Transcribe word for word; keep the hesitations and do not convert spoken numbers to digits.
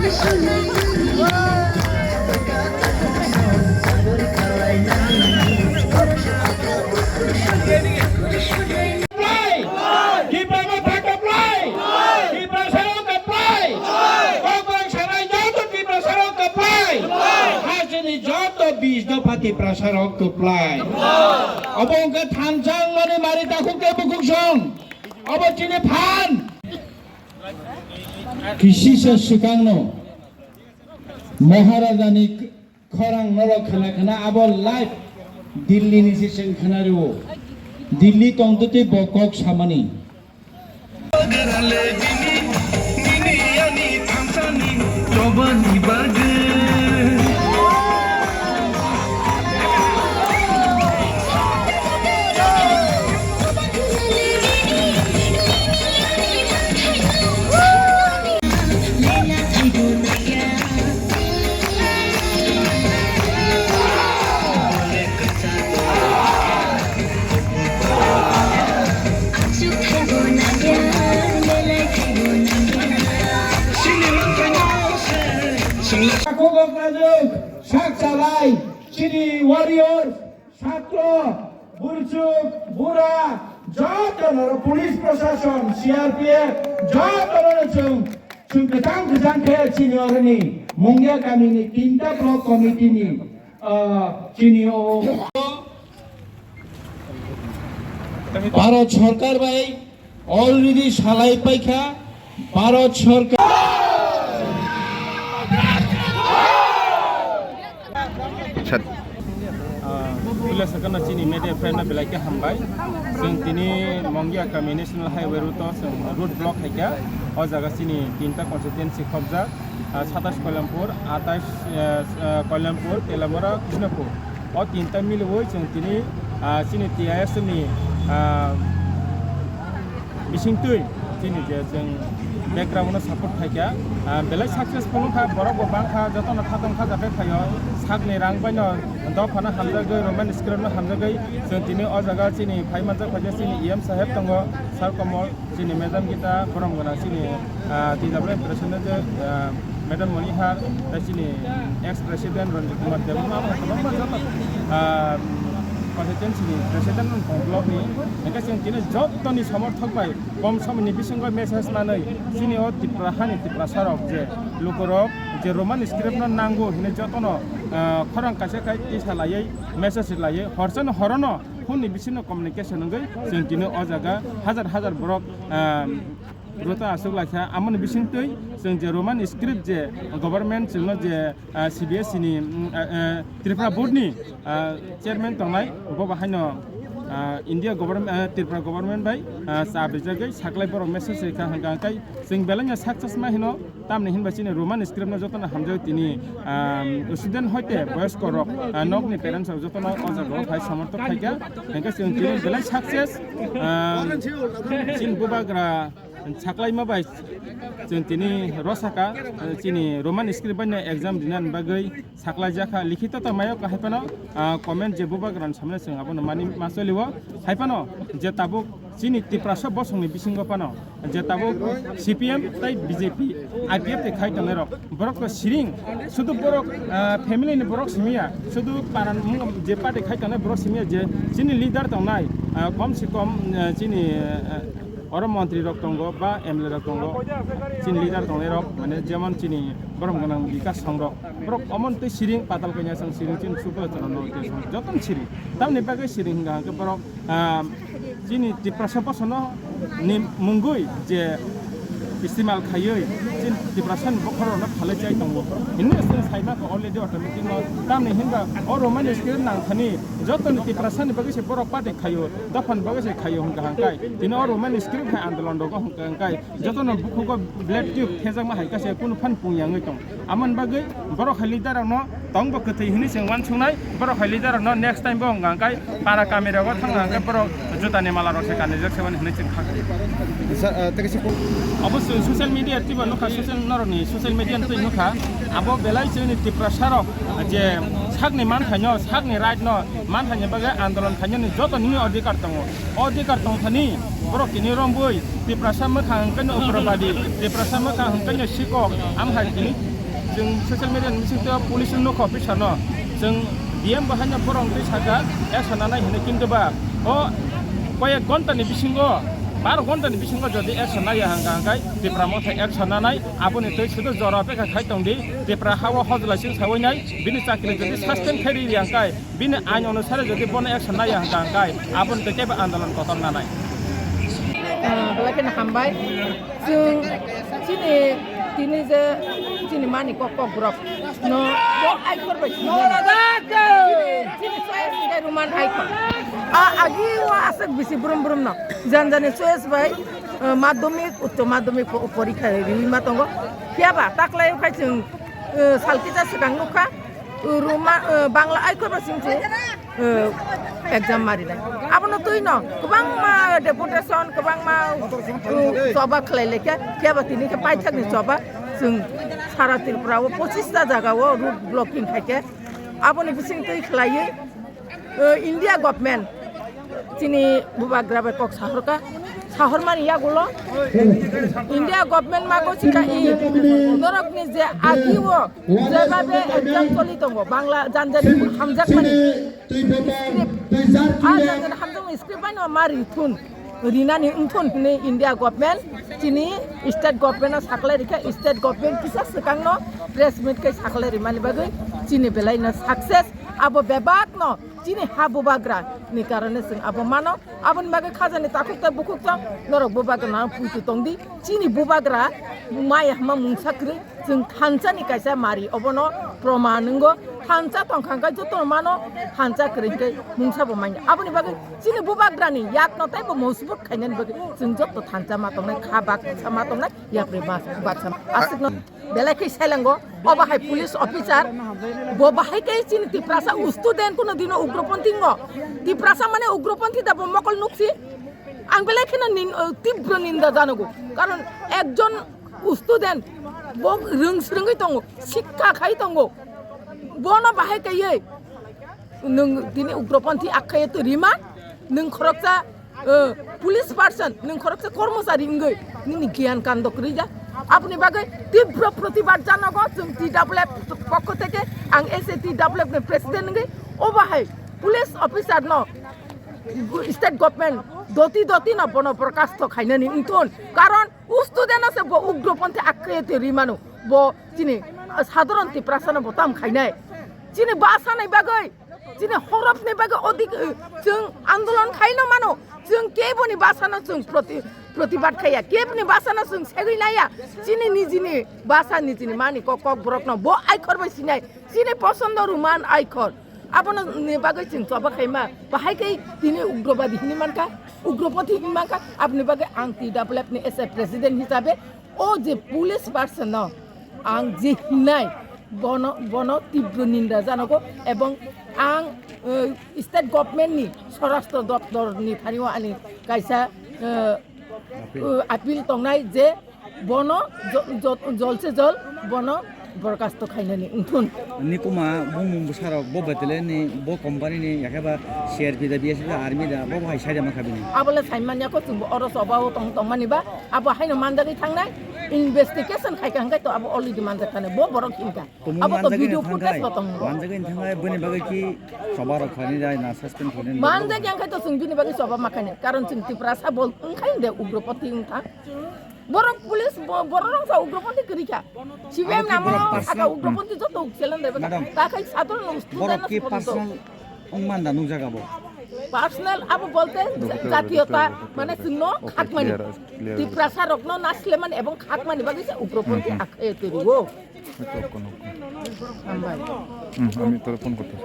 Tiprasa rok kwplai! Tiprasa rok kwplai! Kok bang sanai joto Tiprasa rok kwplai! Hasteni joto bis dopha Tiprasa rok kwplai! Obo wngkha thansa wngmani mari takhuk tei bukhuk song. Obo chini phan. Kisisa swkangno Maharajani khorang norok khna khna abo live Delhi ni se chwng khna rwo. Delhi tongtwtwi bo kok samani. Sak chalai, chini warrior, Satro, burchuk, bura, jotono police prosason, C R P F, jotono chwng, chwng kwchang kwchang khe chini oroni Mungia kamini tinta block committee ni, ah, chini o. Bharat Sarkar bai Already salai paikha Bharat Sarkar. Sat- Ah, puila sakano chini media friend no belai khe hambai. Chwng tini Mongia kami National Highway route o chwng road block hai kha. O jaga chini tinta constituency khobjak. Ah, satais Koilampur, atais, eh, eh, Koilampur, Telamura, Krishnapur. O tinta miliwi chwng tini, ah, chini T I S ni, ah, bisingtwi chini je chwng background no support khaikha, ah, belai successful wngkha, borok bo bangkha, jotono khatong khajakhe phaio, sakni rang baino dophano hamjagwi, Roman script no hamjagwi, chwng tini o jaga chini phai manjak phaikha chini E M saheb tongo, Sir Komol, chini Madam Gita, borom gwnang chini, ah, T W M president je, ah, Madam Monihar, tei chini ex president Ranjit Kumar Debbarma, abo kwbangma joto, ah, constituency ni president rok tong block ni, hingke chwng tini jotoni somorthok bai kom somoi ni bisingo message manwi chini o Tripura hani Tiprasa rok je lukurok je Roman script no nango hinwi jotono, ah, khorang kaisa kai tisa laiwi message laiwi horchano horono phone ni bisingo communication wngwi chwng tini o jaga hajar hajar borok, ah, rota aswk laisa. Amoni bisingtwi chwng je Roman script je government chwngno je, ah, C B S E ni, mm, ah, ah, Tripura board ni, ah, chairman tongnai, bo bahaino, ah, India government, ah, Tripura government bai, ah, cha bijagwi saklai borok message rikha hwnkha hwnkhe chwng belai no success ma hino. Tamni hinba chini Roman script no jotono hamjagwi tini, ah, student hoite boyosko rok, ah, nokni parents rok jotono o jaga o phai somorthok khaikha. Hingke chwng tini belai success, ah, chini bubagra saklaima bai chwng tini rosaka, ah, chini Roman script bai no exam rinani bagwi saklaijakha. Likhito to mayo kahai phano, ah, comment je bubagrani samne chwng abono mani ma choliwo. Hai phano je tabuk chini Tiprasa bosongni bisingo phano je tabuk C P M tei B J P, I P F tei khai tongnai rok, borok to siring, sudu borok, ah, family ni borok simiya, sudu paran je party khai tongnai borok simiya je chini leader tongnai, ah, kom se kom, ah, chini, ah, oro montri rok tongo ba M L A rok tongo, chini leader tongnai rok, mane jemon chini borom gwnang Bikas Song rok, borok omon tei siring patal kanya sang siring chini Sukla Charan no tei song joton siring, tamni bagwi siring hingka hingke borok, ah, chini Tiprasa bosono ni mungwi je istimal khaiwi chini Tiprasa ni bokhorok no phalai chai tongo. Hini se sai ma already automatic no tamni hinba o Roman script nang thani jotoni Tiprasa ni bagwi se borok party khaio, dophani bagwi se khaio hingka hingkai. Tini o Roman script hai andolon rogo hingka hingkai. Jotono bukhugo black tube thejakma hai kase kunu phan pungyangwi tong. Amoni bagwi borok hai leader rokno tongbo kwthwi hinwi chwng uansuknai, borok hai leader rokno next time bo wngkha hwnkhe para kami rogo thangna hwnkhe borok jutani mala rok se kanijak se mani hinwi chwng kha. Sa-, ah, tei kaisa ko- Obo so-, social media twibo nukha, social norokni social media twi nukha, abo belai chini Tiprasa rok je sakni manthaino, sakni right no manthaini bagwi andolon khainani joto nini adhikar tongo. O adhikar tongthani borok tini rombui Tiprasa mwkhang hwnkhe no ugrabadi, Tiprasa mwkhang hwnkhe no sikok, amhai tini Chwng social media ni bisingtwi police no nukha officer no, chwng D M bo haino phorong twi sakha, action nanai hinwi, kintu ba o koyek ghonta ni bisingo, baro ghonta ni bisingo jodi action naiya hwnkha hwnkhe Tipra Motha action nanai, aboni twi sudu jora pekha khai tongdi, Tipra ha o hojlai sing sawi nai, bini chakri jodi suspend khai ri hwnkhe, bini ain onusare jodi bono action naiya hwnkha hwnkhe, aboni twi kebo andolon kotor nanai. Ah, belai kheno hambai. Chwng chini tini je chini mani kok, kokborok no bo aikhor bai chini. Chini, chini choice hinkhe Roman aikhor. A agi o aswk bisi brum brum no. Jan jani choice bai, eh, madhyamik, uccho madhyamik po-, porikha riwi ma tongo. Phiya ba taklai o khai chwng, eh, sal kisa swkang nukha. Ruma, eh, Bangla aikhor ba sing se, eh, exam marinai. Abono twi no kwbangma deputation, kwbangma, eh, choba khlai lekha, phiya ba tini khe paithak ni choba chwng sara Tripura o pochis ta jaga o road blocking khai khe. Aboni bising twi khlaiwi, eh, India government chini bubagra bai kok sahorkha, sahormani yagulo India government mago chika i norokni je agi o jebabe exam choli tongo, Bangla janjani hamjakmani script, a janjani hamjakmani script bai no ma rithun, rinani wngthun hwnwi India government chini state government no saklai rikha, state government kisa swkangno press meet khai saklai rimani bagwi chini belai no success, abo bebak no chini ha bubagra ni karone chwng abo mano. Aboni bagwi khajani takhuk tei bukhuk chwng norok bubagra nang puitu tongdi. Chini bubagra maya hama mungsa kwrwi, chwng thansa ni kaisa mari obono proman wngo. Thansa tongkha hwnkhe jotono mano, thansa kwrwi hwnkhe mungsa bo manya. Aboni bagwi chini bubagra ni yak no tei bo mojbut khainani bagwi chwng joto thansa ma tongnai, kha baksa ma tongnai, yapri baksa ma aswkno. Belai khe sailango, obo hai police officer, bo bahai khe chini Tiprasa student kuno dino ugroponthi ngo. Tiprasa mane ugroponthi da bo mokol nuksi. Ang belai kheno nin-, uh, tibro ninda janogo. Karon ekjon student bo rwng swrwngwi tongo, sikka khai tongo. Bono bahai kaiye nwng tini ugroponthi akhaiye to rima, nwng khoroksa, eh, police person, nwng khoroksa kormochari wngwi nini giyan kando kwrwi ya. Aboni bagwi tibro protibad janogo chwng T W F pokho theke, ang S A T W F ni president wngwi obo hai police officer no state government doti doti no bono borkasto khainani wngthun, karon o student no se bo ugroponthi akhaiye to rimano, bo chini, eh, sadharon Tiprasa no bo tam khainai, chini basa nai bagwi. Chini horop ni bagwi odik, eh, chwng andolon khaino mano. Chwng keboni basa no chwng proti-, protibad khaiya. Keboni basa no chwng segwi laiya. Chini nijini basa nijini mani kok, kokborok no bo aikhor bai sinai. Chini posondo Roman aikhor. Abono ni bagwi chwng choba khaima. Bahai khe tini ugrobadi hini mankha. Ugropothi hini mankha. Aboni bagwi ang T W F ni S A president hisabe o je police person no ang je hinai bono, bono tibro ninda janogo, ebong ang, eh, state government ni swarashtra doptor ni thani o ani kaisa, eh, eh, appeal tongnai je bono jo-, jo-, jol se jol bono borkasto khainani wngthun. Nikuma bumung bwsarok bo betele ni bo company ni yakhe ba C R P da, B S F da, army da, bo bo hai sai da mankha bini. Abole sai manya ko chwng bo oro choba o tong tongmani ba abo haino manjagwi thangnai. Investigation khaikha hwnkhe to abo already manjak thani bo borok hinkha. Tumung abo to manjagwi video thangkhai, footage bo tongo. Manjagwi thangkhai bini bagwi ki choba rok khaini da na suspend khaini. Manjak yang khai to chwng bini bagwi choba makhani. Karon chwng Tiprasa bol wngkhai de ugropothi wngkha. Borok police bo-, borok rok sa ugropothi kwrwi kha. C P M abo ki namo borok saka personal? Ugropothi joto ukselan de. Madam, ta khai sadol no borok ki student personal wngman da nukjaga bo? Personal abo bolte jatiyota, mane chwngno khakmani. Tiprasa rokno naslemani ebong khakmani bagwi se ugropothi akhaiye twirio. Hambai. Hmm, ami tore phone korte.